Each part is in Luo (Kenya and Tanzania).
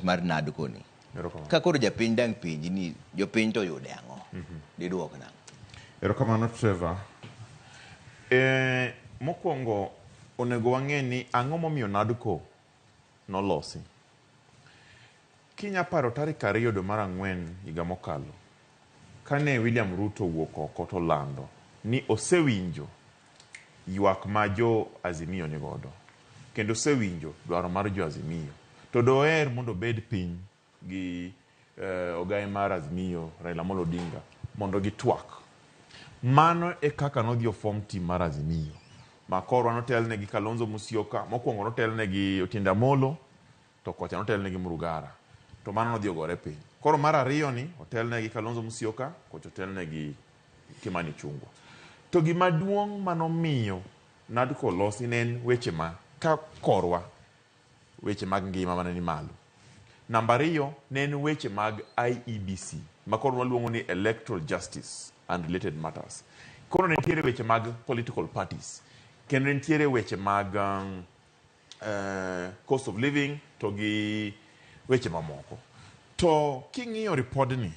Mar NADCO ni. Erokamano. Ka koro japiny dang' penji ni jopiny to oyude ang'o? Diduok nang'o? Erokamano Trevor. E, mokwongo onego wang'e ni ang'o momiyo NADCO nolosi. Kinya paro tarik 2 dwe mar 4 higa mokalo, kane William Ruto owuok oko to olando ni osewinjo ywak ma jo Azimio nigodo kendo osewinjo dwaro mar jo Azimio to doher mondo obed piny gi ogaye mar Azimio Raila Amolo Odinga mondo gitwak. Mano e kaka nodhi ofom team mar Azimio ma korwa notelne gi Kalonzo Musyoka, mokwongo notelne gi Otiende Amolo to kocha notelne gi Murugara to mano nodhi ogore piny. Koro mar ariyo ni otelne gi Kalonzo Musyoka, kocha otelne gi Kimani Ichung'wa. To gima duong' manomiyo NADCO olosi ne en weche ma ka korwa weche mag ngima mane ni malo. Namba ariyo ne en weche mag IEBC ma koro waluongo ni Electoral Justice and Related Matters. Koro ne nitiere weche mag political parties kendo ne nitiere weche mag cost of living to gi weche mamoko. To king'iyo ripodni,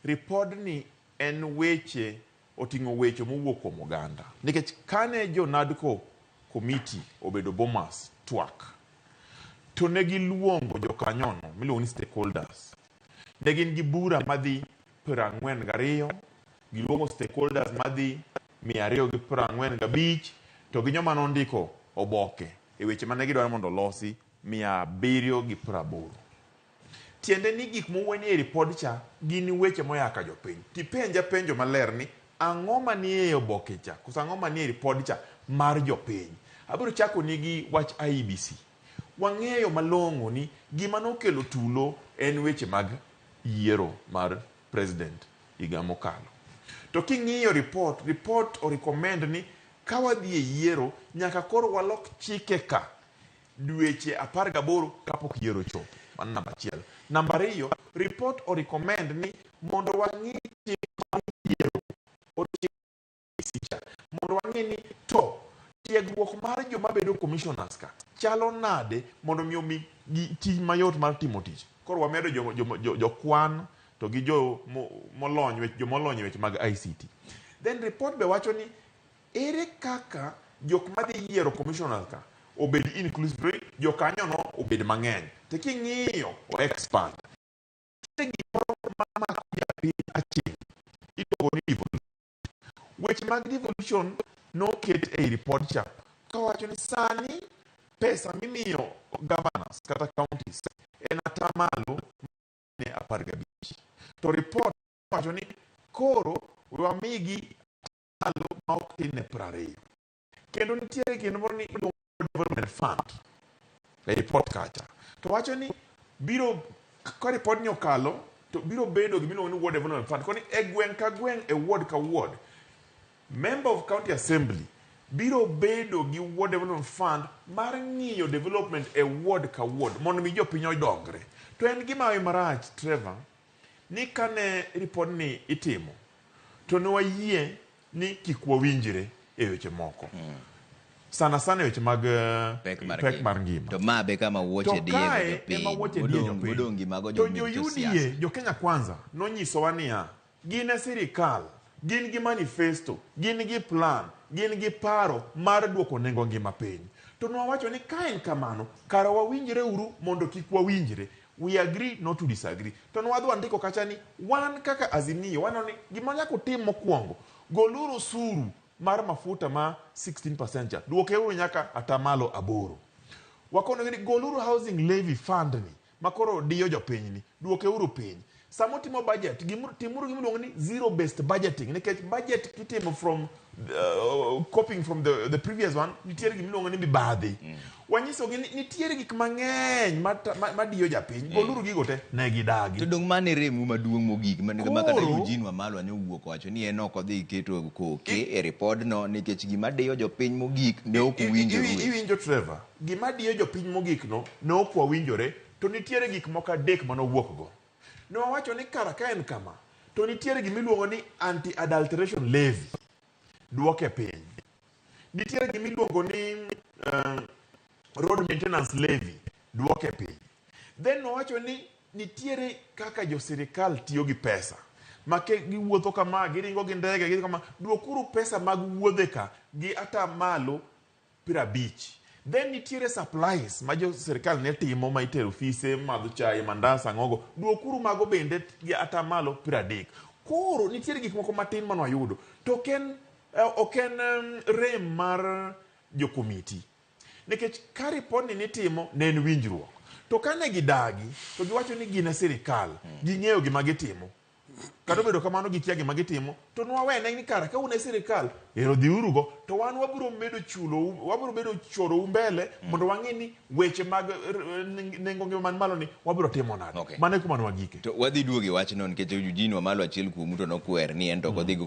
ripodni en weche oting'o weche mowuok kuom oganda. Nikech kane jo NADCO committee obedo Bomas twak, to ne giluongo jokanyono miluongo ni stakeholders. Ne gin gi bura madhi 42, giluongo stakeholders madhi 245, to gi joma nondiko oboke e weche mane gidwaro mondo olosi 780. Tiende ni gik mowuo e ripod cha gin weche moya ka jopiny. Tipenja penjo maler ni ang'o manie oboke cha koso ang'o manie ripod cha mar jopiny. Abiro chako ni gi wach IEBC. Wang'eyo malong'o ni gima nokelo tulo en weche mag yiero mar president higa mokalo. To king'iyo report, report o recommend ni ka wadhi e yiero nyaka koro walok chike ka dweche 18 kapok yiero ochopo. Mano namba achiel. Namba ariyo, report o recommend ni mondo wang'i chik mar yiero cha mondo wang'e ni to tiegruok mar joma bedo commissioners ka chalo nade mondo mi omi gi tich mayot mar timo tich. Koro wamedo jokwan to gi jo molony weche jomolony e weche mag ICT. Then report be wacho ni ere kaka jok madhi yiero commissioners ka obed inclusive, jokanyono obed mang'eny. To king'iyo o expand. Nitie gimoro mamako japiny aching' iluongo ni devolution. Weche mag devolution noket ei report cha kawacho ni sani pesa mimiyo governors kata counties en atamalo ne 15. To report wacho ni koro we wamigi atamalo ma ok tin ne 20. Kendo nitiere gimoro ni iluongo ni development fund e report kacha. To wacho ni biro ka report ni okalo to biro bedo gima iluongo ni ward development fund. Koni e gweng' ka gweng' e ward ka ward member of county assembly biro bedo gi ward development fund mar ng'iyo development e ward ka ward mondo mi jopiny odongre. To en gima marach Trevor ni kane report ni itimo to ne wayie ni kik wawinjre e weche moko. Sana sana e weche mag Pek mar pek mar ngima. To ma be kama wuoche To diye go kae jopiny. ema wuoche diye Modong' jopiny. modong' gi mago To jo jo siasa. UDA, jo Kenya Kwanza nonyisowa niya, gin e sirikal, gin gi manifesto, gin gi plan, gin gi paro mar duoko nengo ngima piny. To nwawacho ni ka en kamano, kara wawinjre uru mondo kik wawinjre. We agree not to disagree. To nwadhi wandiko kacha ni wan kaka Azimio waneno ni gima nyaka utim mokwongo, goluru osuru mar mafuta ma 16% cha, duokeuru nyaka atamalo 8. Wakonogi ni goluru housing levy fund ni makoro diyo jopiny ni, duokeuru piny. Sama utimo budget, timuru gima iluongo ni zero based budgeting nikech budget kitimo from copying from the previous one, nitiere gima iluongo ni mibadhi. Wanyisogi ni nitiere gik mang'eny madiyo japiny, goluru gigo te, ne gidagi. To dong' mane remu maduong' mogik ma kata Koro Eugene Wamalwa ne owuok owacho ni en ok odhi keto koke e ripodno nikech gima diyo jopiny mogik ne ok uwinjoru e. Iwinjo Trevor, gima diyo jopiny mogik no ne ok wawinjore to nitiere gik moko adek manowuok go. Ne wawacho ni kara ka en kama, to nitiere gima iluongo ni anti-adulteration levy, duoke piny. Nitiere gima iluongo ni road maintenance levy, duoke piny. Then nowacho ni nitiere kaka jo sirikal tiyo gi pesa ma ke giwuotho kama, giringo gi ndege, giringo kama, duokuru pesa mag wuodhe ka gi ata malo 50. Then nitiere supplies ma jo sirikal ne timo ma itero ofise, madho chai, mandas, ang'ogo, duokuru mago bende gi ata malo 30. Koro nitiere gik moko matin mane wayudo to ok en rem mar jo komiti, nikech ka ripodni nitimo ne en winjruok, to kane gidagi to giwacho ni gin e sirikal, ging'eyo gima gitimo, kata obedo kamano gikia gima gitimo, to nwawene ni kara ka un e sirikal ero dhiurugo, to wan wabiro medo chulo, wabiro bedo chorou mbele mondo wang'e ni weche mag nengo ngima man malo ni wabiro timo nade. Mano e kuma nwagike. To wadhi duogo e wachno nikech Eugene Wamalwa achiel kuomu to nokwer ni en to ok odhi go.